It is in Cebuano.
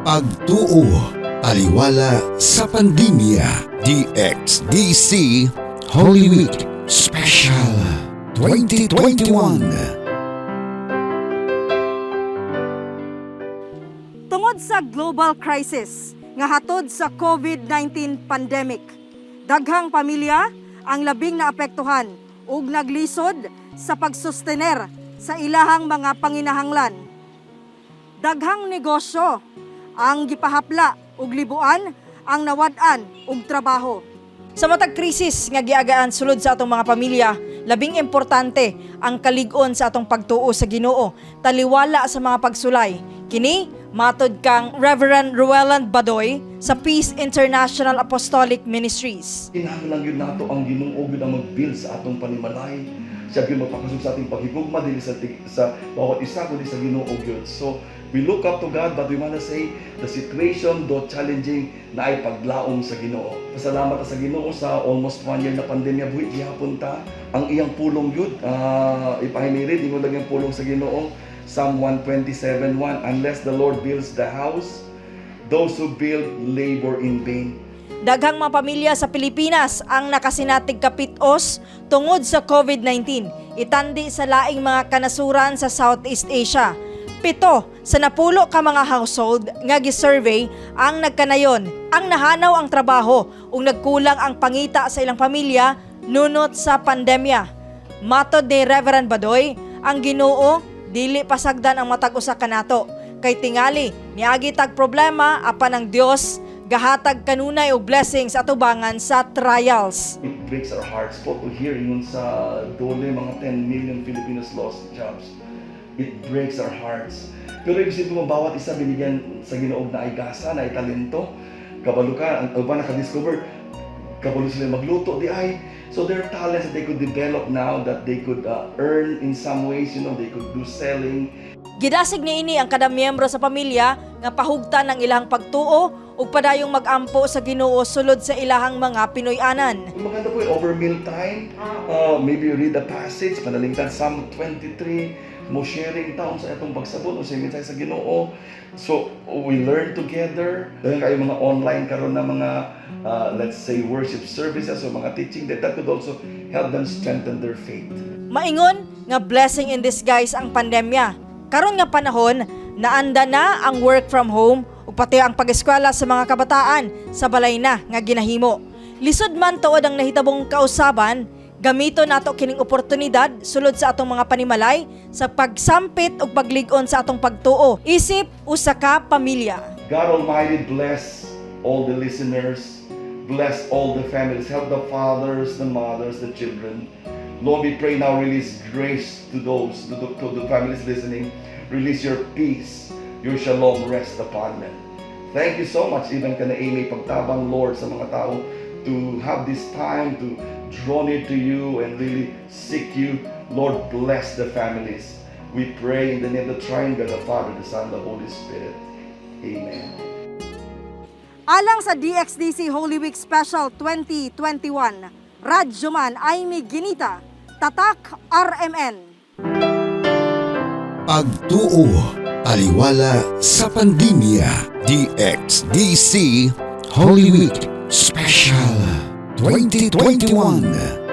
Pagtuo, taliwala sa pandemya. DXDC Holy Week Special 2021. Tungod sa global crisis nga hatod sa COVID-19 pandemic, daghang pamilya ang labing naapektuhan ug naglisod sa pagsustener sa ilahang mga panginahanglan. Daghang negosyo ang gipahapla ug libuan ang nawad-an og trabaho. Sa matag krisis nga giagaan sulod sa atong mga pamilya, labing importante ang kalig-on sa atong pagtuo sa Ginoo, taliwala sa mga pagsulay. Kini matod kang Reverend Roeland Badoy sa Peace International Apostolic Ministries. Kinahanglan gyud nato ang Ginoo gyud ang mag-build sa atong panimalay. Siya gyud magpakasug sa ating paghigugma dili sa bawat isa kundi sa Ginoo gyud. So we look up to God, but we wanna say the situation, though challenging, na ay paglaom sa Ginoo. Pasalamat ta sa Ginoo sa almost one year na pandemya, buhi gihapon ta. Ang iyang pulong gyud, if I may read, ingon lang yung pulong sa Ginoo, Psalm 127:1, "Unless the Lord builds the house, those who build labor in vain." Daghang mga pamilya sa Pilipinas ang nakasinatig kapitos tungod sa COVID-19, itandi sa laing mga kanasuran sa Southeast Asia. 7 sa 10 ka mga household nga gisurvey ang nagkanayon, ang nahanaw ang trabaho ug nagkulang ang pangita sa ilang pamilya nunot sa pandemya. Matod ni Reverend Badoy, ang Ginoo dili pasagdan ang matag usa kanato kay tingali niagi tag problema, apan ang Dios gahatag kanunay og blessings atubangan sa trials. It breaks our hearts po to hear yun sa DOLE, mga 10 million Filipinos lost jobs. It breaks our hearts. Pero ibig sabihin mo, bawat isa binigyan sa Ginoo na ay gasa, na ay talento. Kabalo ka, ang uban naka-discover, kabalo sila magluto, di ay. So there are talents that they could develop now that they could earn in some ways, they could do selling. Gidasig niini ang kada miyembro sa pamilya nga pahugtan ang ilang pagtuo ug padayong magampo sa Ginoo sulod sa ilahang mga Pinoy-anan. Maganda po yung over meal time, maybe read a passage, panalingtan Psalm 23, mo sharing taon sa itong pagsabot o sa mensahe sa Ginoo. So, we learn together. Dahil kayo mga online karon na mga, let's say, worship services o mga teaching, that could also help them strengthen their faith. Maingon nga blessing in disguise ang pandemya. Karon nga panahon, naanda na ang work from home ug pati ang pag-eskwela sa mga kabataan sa balay na nga ginahimo. Lisod man tuod ang nahitabong kausaban, gamito nato kining oportunidad sulod sa atong mga panimalay sa pagsampit ug paglig-on sa atong pagtuo. Isip usa ka pamilya. God Almighty, bless all the listeners, bless all the families, help the fathers, the mothers, the children. Lord, we pray now, release grace to the families listening. Release your peace, your shalom rest upon them. Thank you so much, even kana Amy, pagtabang, Lord, sa mga tao to have this time to draw near to you and really seek you. Lord, bless the families. We pray in the name of the Triune God, the Father, the Son, the Holy Spirit. Amen. Alang sa DXDC Holy Week Special 2021, Radyoman Aimee Ginita, Tatak RMN. Pagtuo, taliwala sa pandemya. DXDC Holy Week Special 2021.